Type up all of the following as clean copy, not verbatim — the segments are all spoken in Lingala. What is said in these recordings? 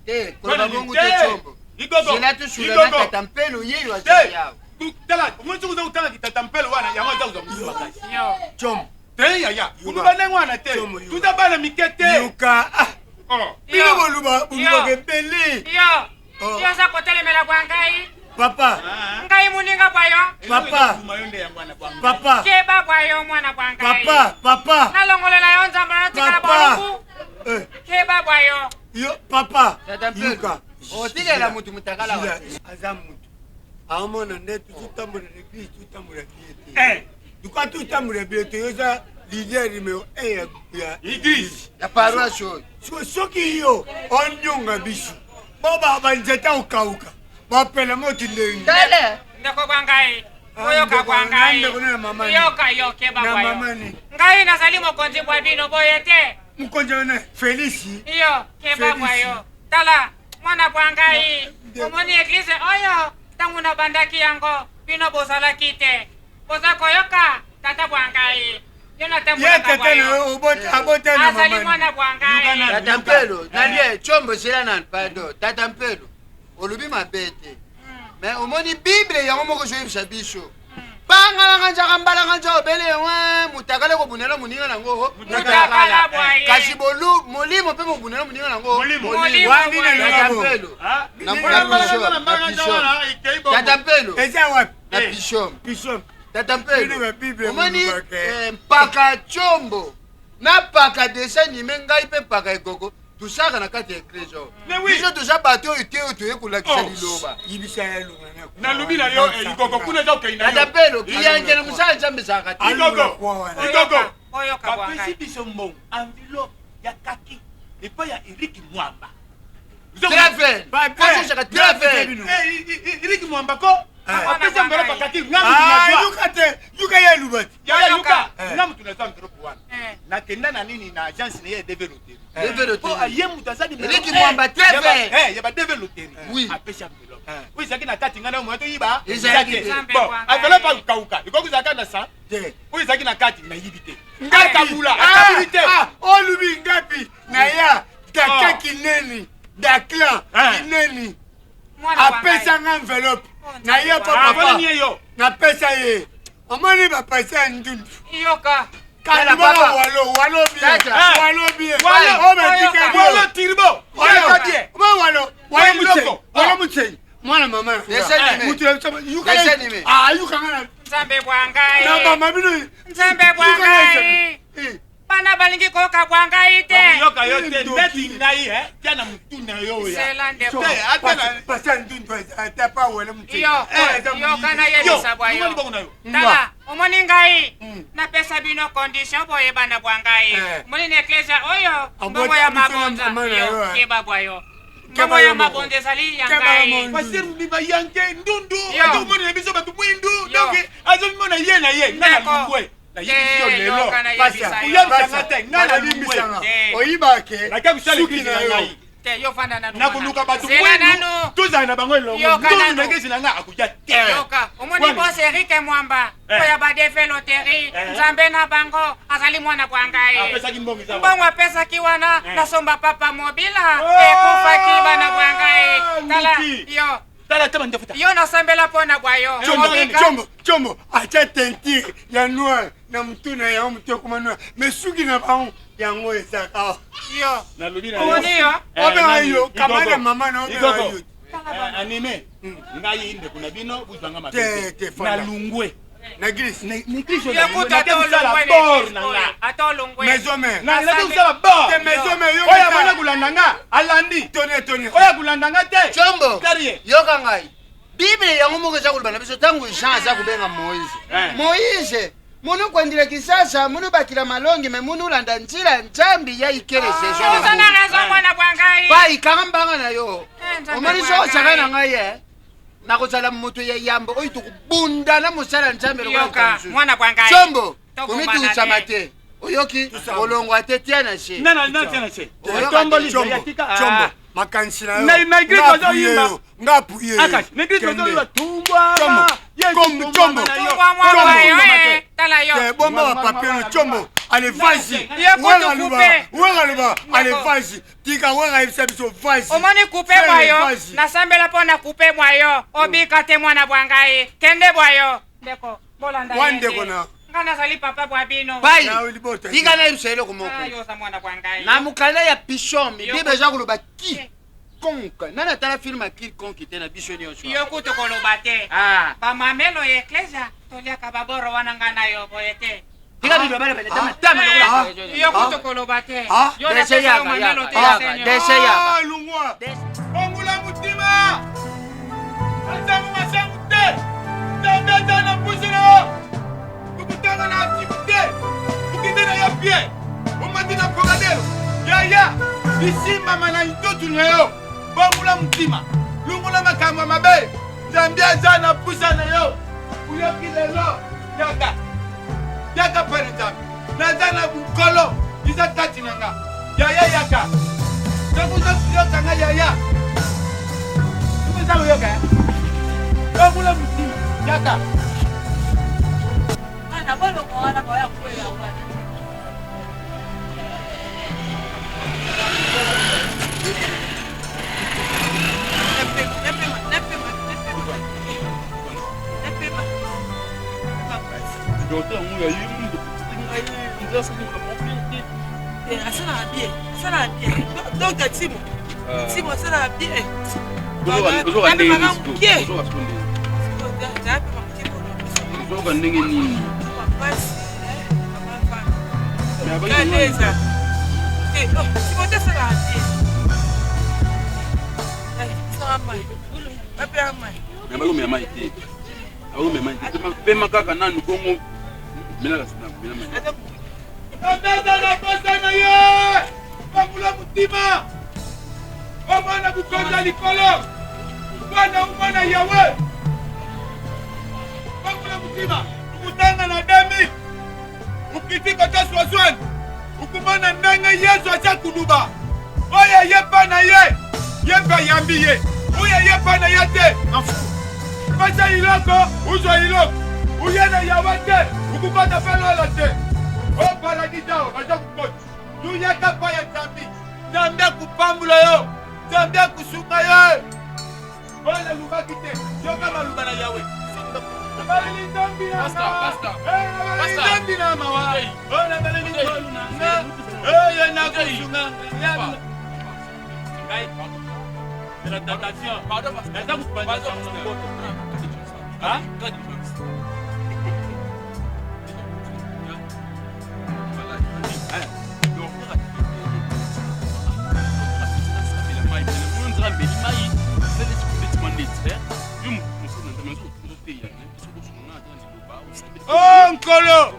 Te, koloba bongo te Tshombo. Zela tosula na tata Mpelo ye yo azali awa. Tala, omoni soki oza kotanga kitata Mpelo wana yango aza kozwa mosu makasi. Tshombo. Te yaya, koloba ndenge wana te. Tuza bana mike te. Yoka. Ah. Oh. Bino boluba bolubaka ebele. Yo. Oh. Yo oza kotelemela bwa ngai. Papa. Ngai moninga bwa yo. Papa. Papa. Keba bwa yo mwana bwa ngai. Papa, papa. Nalongolela yo nzambe natikala bwa Eh. Keba bwa yo. Yo papa. Yoka. Otikela mutu mutakala wa. Aza mutu. Amona nde tuzotambola na eglise tutambola bien te. Eh. Duka tutambola bien te yoza leader numero 1 ya eglise ya paroisse oyo. Soki yo onyonga biso bo banzete okauka bapela moto ndenge. Tala. Ndeko bwa ngai. Ah, Boyoka bwa ngai. Yoka yo keba bwa yo. Ngai nazali mokonzi bwa bino boye te. Mokonzi wana Felisi. Iyo, keba bwa yo. Tala, mwana bwa ngai, omoni eglize oyo ntango nabandaki yango bino bozalaki te. Boza koyoka tata bwa ngai. Yo natambolaka bwa yo. Azali mwana bwa ngai. Tata Mpelo, nalie Tshombo zela nanu pardon. Tata Mpelo, olobi mabe te. Mais omoni Bible yango moko ezoyebisa biso. Bangalanga nzaka mbalanga nzaka obele we mutakala kobundana moninga nango mutakala kasi bolu molimo mpe mobundana moninga nango tata mpelo tata mpelo eza wapi na pishom pishom tata mpelo omoni mpaka chombo na mpaka dessin anime ngai mpe mpaka ekoko tosaka na kati ya eklezia oyo biso toza bato oyo te oyo toye kolakisa oh. liloba nalobi na yo eh, igogo kuna eza okei na ata mpelo kiyange na mosala nzambe ezalaka te igogo igogo bapesi biso mbongo enveloppe ya kaki epai ya erik mwamba Eric Mwamba ko apesi enveloppe akaki nga mutu nazwa yuka te yuka ye luba te ya yuka nga mutu nazwa enveloppe wana nakenda na nini na agence na ye ya DV Loterie po ye mutu aza numéro Eric Mwamba très ya ba DV Loterie apesi enveloppe oyo ezalaki na kati nga na moya toyiba ezalaki te bon enveloppe akauka ekoki kozalaka na 100 oyo ezalaki na kati nayibi te ngai kabula akabuli te olubi ngapi naya daka kineni daklan kineni apesa nga enveloppe na ye mpo papa napesa ye omoni bapasa ya ndundu yoka kalibala walo walo bien walo bien walo oyo walo tirbo walo walo walo mutsenyi walo mutsenyi mwana mama mutu yuka yuka nga nzambe bwa ngai na mama bino nzambe bwa ngai bana balingi koyoka bwa ngai te yoka yo te neti ngai eh, tia na mutu na yo ya zela ndeko pasa ndundu ata pa wele mutu yo yoka nayebisa bwa yo tala omoni ngai napesa bino condition boyebana bwa ngai omoni na eklesia oyo mbongo ya mabonza yo keba bwa yo mbongo ya mabonza ezali ya ngai pasteur mobimba yanke ndundu azokomona biso bato mwindu donc azomimona ye na ye nga na lungwe nayebisi yo lelo oyebisanga te ngai nalumbwe oyibake suki na yo nakoluka bato mwindu tozala na bango elongo ndundu na egesi na ngai akoya te omoni bos erike mwamba oyo ya badefe loteri nzambe na bango azali mwana bwa ngai mbongo apesaki wana nasomba papa mobila ekufaki bana bwa ngai tala yo tala tama ndafuta yo nasambela mpo na bwa yo chombo chombo atya teinture ya noir na mutu na yango mutu ekoma noir mais suki na bango yango ezaka yo nalobi na omoni yo obenga yo kamana mama na obenga yo anime ngai ndeko na bino bozwanga mabe nalungwe na église na église nake kosala bord na nga maison mère nake kosala bord te maison mère yo oyo abona kolanda nga alandi tone tone oyo akolanda nga te chombo yoka ngai bible yango moko eza koloba na biso ntango jean aza kobenga moïse moïse munu kwendila kisasa munu bakila malongi me munu ulanda nzila nzambi ya ikele saison pai kanga mbanga na yo omoni so osaka na ngai ye nakozala moto ya yambo oyo tokobunda na mosala nzambe lokola komitungisama te oyoki kolongwa te tia na se makanisi na yo nga apuye nga apuye tumbwama Tshombo. Bomba ba papier no Tshombo. Allez, vas-y. Wera loba. Allez, vas-y. Tika wera yebisa biso vas-y. Omoni coupe bwa yo. Nasambela mpo na coupe bwa yo. Obika te mwana bwa ngai. Kende bwa yo. Ndeko, bolanda ye. Ndeko na. Nga nazali papa bwa bino. Pai, tika nayebisa eloko moko. Ah, Na mokanda ya Pishom, Bible eza koloba ki quiconque. Nani atala film ya quiconque te na biso nyonso? Yo kutu koloba te. Ah. Bamamelo ya eklezia toliaka baboro wana nga na yo boye te. Tika biloba loba na tama lokola. Yo kutu koloba te. Ah. Yo napesa yo mamelo te Yaka, Seigneur. dese yaka. Lungwa. Bongula mutima. Masangu masangu te. Nzambe aza na mpusu na yo. Okutanga na activité. Okende na yo bien. Omati na Trocadero. Yaya, lisimbama na ntotu na yo. Bongula mutima. Lungola makambo ya mabe. Nzambe aza na mpusa na yo. Oyoki lelo. Yaka. Yaka pene Nzambe. Naza na bukolo. Eza kati na nga. Yaya yaka. Soki oza koyoka nga yaya. Soki oza koyoka. Bongula mutima. Yaka. Bana boloko wana baya kwela wana. Docteur yango ya ye mutu ngai nzela soki te. Asalaka bien, asalaka bien. Docteur Timo. Timo asalaka bien. Ozoka ndenge nini? Ozoka ndenge nini? Me bakomela mai te, akomela mai te, pema kaka nanu bongo melaka mela mai. Nzambe na posa na ye. Bangula mutima. Omona bokonzi ya likolo. Mwana omona Yawe. Bangula mutima. Okutanga na 2000. Okiti kota swaswani. Okumona ndenge Yesu aza kuluba. Oyo ayepa na ye, ye mpe ayambi ye. Oyo ayepa na ye te, afu. Pesa iloko, uzwa iloko. Uye na Yawe te, okukota mpe lola te. O paradis awa baza kokota. Tuyaka pa ya Nzambe. Nzambe akupambula yo. Nzambe akusunga yo. Oyo nalubaki te, yoka maloba na Yawe. Nabaleli Nzambe na nga. Eh, Nzambe na mawa. Oyo nabaleli ngolu na nga. Oyo nakosunga nga. Ngai, c'est la tentation. Naza kopanza sango. Hein? Oh Nkolo,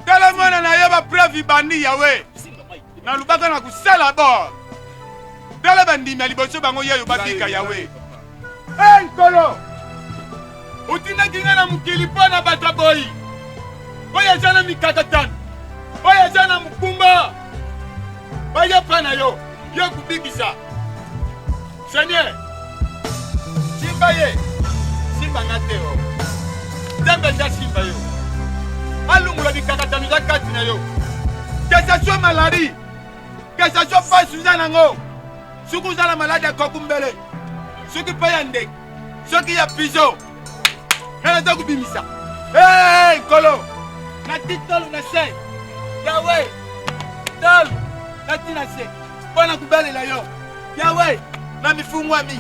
tala mwana na yo bapreuve ibandi Yawe, nalobaka na kosala bor. Tala bandimi ya liboso bango yeyo babika Yawe. Hey, Nkolo, otindaki ngai na mokili mpo na bato ya boyi oyo eza na mikakatano, oyo eza na mokumba, baya mpa na yo, yo kobikisa. Seigneur, simba ye, simba nga te o. Nzambe aza simba yo, alongola mikakatano eza kati na yo, que ça soit maladie, que ça soit pasi oza nango, soki oza na maladi ya kokumbele, soki mpe ya ndeke, soki ya pigeon, ngai naza kobimisa. Hey, Nkolo, nati tolo na se, Yawe, tolo nati na se mpo na kobelela yo Yawe, na mifungwami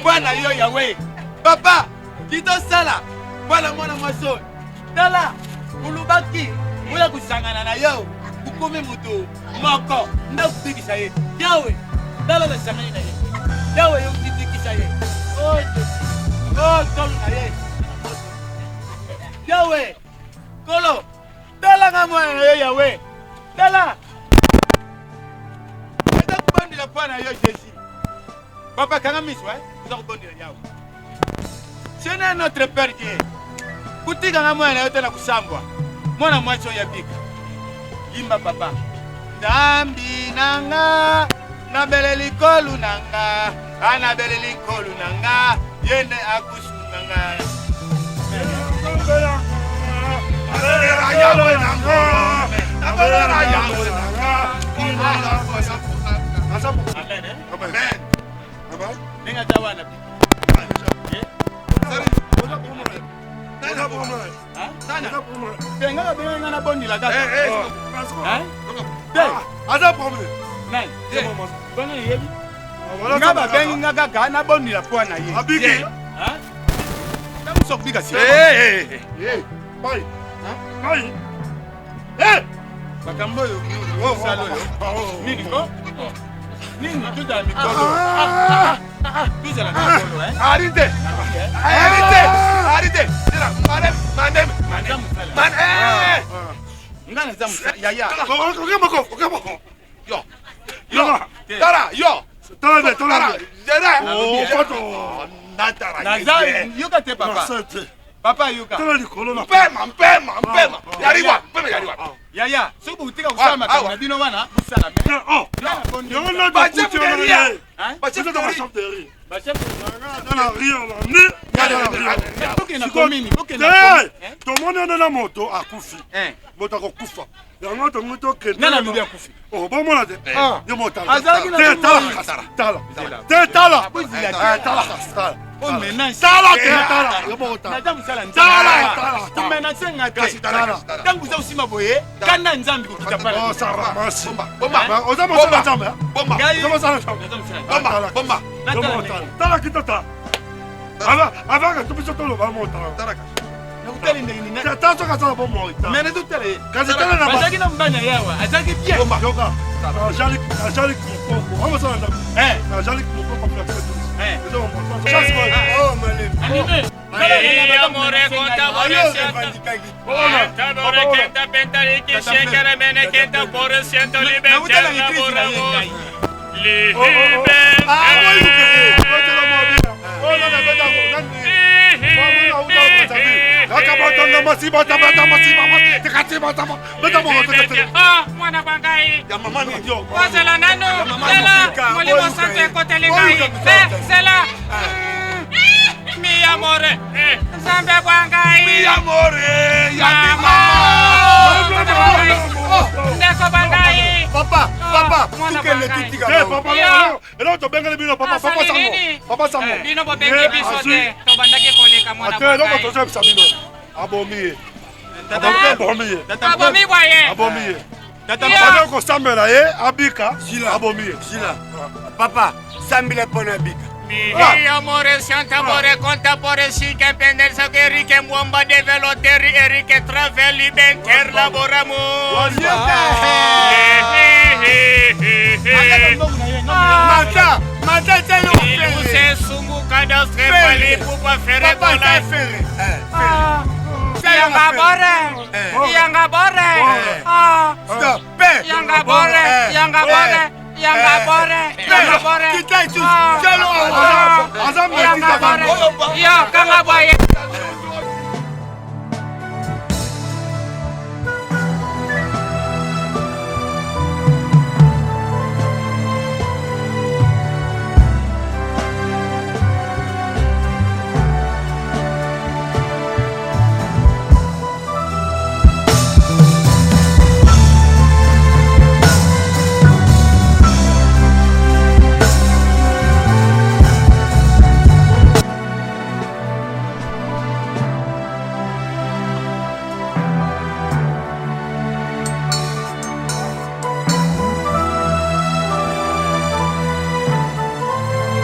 mpo na yo Yawe. Papa, kitosala mpo na mwana mwasi oyo. Tala, olobaki oya kosangana na yo, okomi moto moko nde okobikisa ye. Yawe, tala nasangani na ye. Yawe, yo okobikisa ye. Oh, oh, tolo na ye. Yawe, Nkolo, tala nga mwana na yo Yawe. Tala, eza kobondela mpo na yo Jésus. Papa, kanga miso, eh? Eza kobondela Yawe. Seigneur notre Père Dieu, kutika nga mwana na yo te na kusambwa. Mwana mwasi oyo abika. Yimba papa. Nzambi na nga, nabeleli kolu na nga, anabeleli kolu na nga, ye nde akusunga nga. Nabelela Yawe na nga. Nabelela Yawe na nga. Amen. Amen. Ndenge aza wana bengaka benga nga nabondela kaka te. Aza problème. Nani bongo yebi nga babengi nga kaka nabondela mpo na ye. Abiki. Ntango mosu akobika si. Makambo oyo osala oyo nini ko nini? Tozala mikolo, tozala mikolo. Arrêtez! Arrêtez! Arrêtez! Manem, manem, manem. Manem! Nga naza mosala yaya. Yo. Yo. Tara, yo. Tala, tala. Zera. Naza yoka te papa. Papa yoka. Tala likolo na. Mpema, mpema, mpema. Yariwa, mpema yariwa. Yaya, soki botika kosala makambo na bino wana bosala. Ba chef de rire. Ba chef de rire. Tomoni wana na moto akufi, moto akokufa yango tongo tokende. Nani alobi akufi? Bomona te yo motala te, tala tala te, tala tala tala tala te, tala yo motala. Naza mosala. Tala tala. Komenace nga te. Ntango oza kosima boye, kanda Nzambe kokita. Oza mosala Nzambe, oza mosala Nzambe. Tala kita tala avant que biso toloba motala. Nakutali ndenge nini? Tala soki aza na bomoi. Mais nazotala ye. Kasi tala na bazalaki na mobali na ye awa, azalaki bien. Yoka, Jean-Luc Mokoko omosala Nzambe, Jean-Luc Mokoko. Amore conta kenta pentariki shekere mene kenta bore siento liberté libe. Mwana bwa ngai, ozela nanu, zela Molimo Santo ekoteli ngai. Zela mi amore, Nzambe bwa ngai. Mi amore ya ndeko bwa ngai. Papa, papa, tukende tutika. Eloko tobengeli bino, papa, papa sango, papa sango. Bino bobengi biso te, tobandaki koleka, mwana bwa ngai. Eloko tozoyebisa bino, abomi ye, abomi ye. Abomi bwa ye. Abomi ye. Banda kosambela ye abika, abomi ye. Papa, sambela mpo na abika. Mi amore santa bore conta bore sica pendersa che rike muomba de veloteri erike traveli benter laboramo. Mata, mata, telo. Iluse sungu kadastre pali pupa fere kola. Yanga bore, yanga bore. Stop. Yanga bore, yanga bore. Yanga bore, yanga bore. Kita itu. Jalo. Yanga bore. Yo, kanga boye.